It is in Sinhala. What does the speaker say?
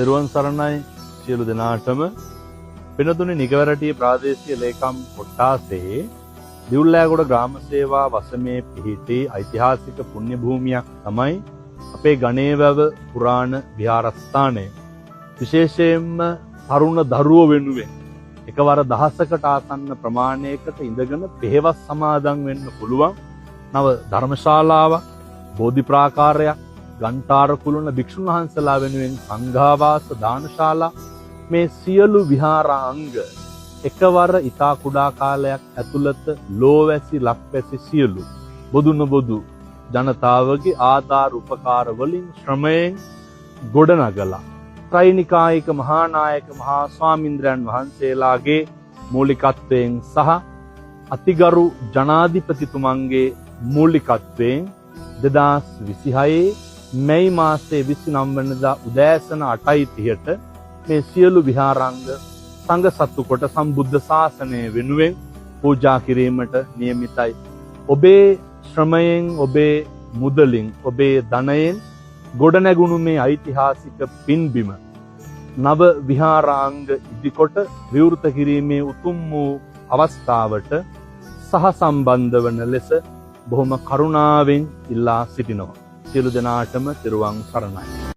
තෙරුවන් සරණයි සියලු දෙනාටම. වෙනතුනි නිකවැරටිය ප්‍රාදේශීය ලේකම් කොට්ටාසේ දිවුල්ලෑගොඩ ග්‍රාම සේවා වසමේ පිහිටි ඓතිහාසික පුණ්‍ය භූමියක් තමයි අපේ ගණේවැව පුරාණ විහාරස්ථානය. විශේෂයෙන්ම තරුණ දරුවෝ වෙනුවෙන් එකවර දහසකට ආසන්න ප්‍රමාණයකට ඉඳගෙන පෙහෙවස් සමාදන් වෙන්න පුළුවන් නව ධර්මශාලාවක්, බෝධි ප්‍රාකාරයක්, ගන්ටාර කුළුණ භික්ෂුන් වහන්සේලා වෙනුවෙන් සංඝාවාස, දානශාලා මේ සියලු විහාරාංග එකවර ඉතා කුඩා කාලයක් ඇතුළත ලෝවැසි ලක්වැසි සියලු බොදු නොබොදු ජනතාවගේ ආධාර උපකාර වලින් ශ්‍රමයෙන් ගොඩනගලා ත්‍රිනිකායික මහානායක මහා ස්වාමීන්ද්‍රයන් වහන්සේලාගේ මූලිකත්වයෙන් සහ අතිගරු ජනාධිපතිතුමන්ගේ මූලිකත්වයෙන් 2026 මැයි මාසයේ 29 වෙනිදා උදෑසන 8:30ට මේ සියලු විහාරාංග සංඝ සතු කොට සම්බුද්ධ ශාසනය වෙනුවෙන් පූජා කිරීමට නියමිතයි. ඔබේ ශ්‍රමයෙන්, ඔබේ මුදලින්, ඔබේ ධනයෙන් ගොඩනැගුණු මේ ඓතිහාසික පින්බිම නව විහාරාංග ඉදිකොට විවෘත කිරීමේ උතුම් වූ අවස්ථාවට සහ සම්බන්ධ වන ලෙස බොහොම කරුණාවෙන් ඉල්ලා සිටිනවා. සියලු දෙනාටම තෙරුවන් සරණයි.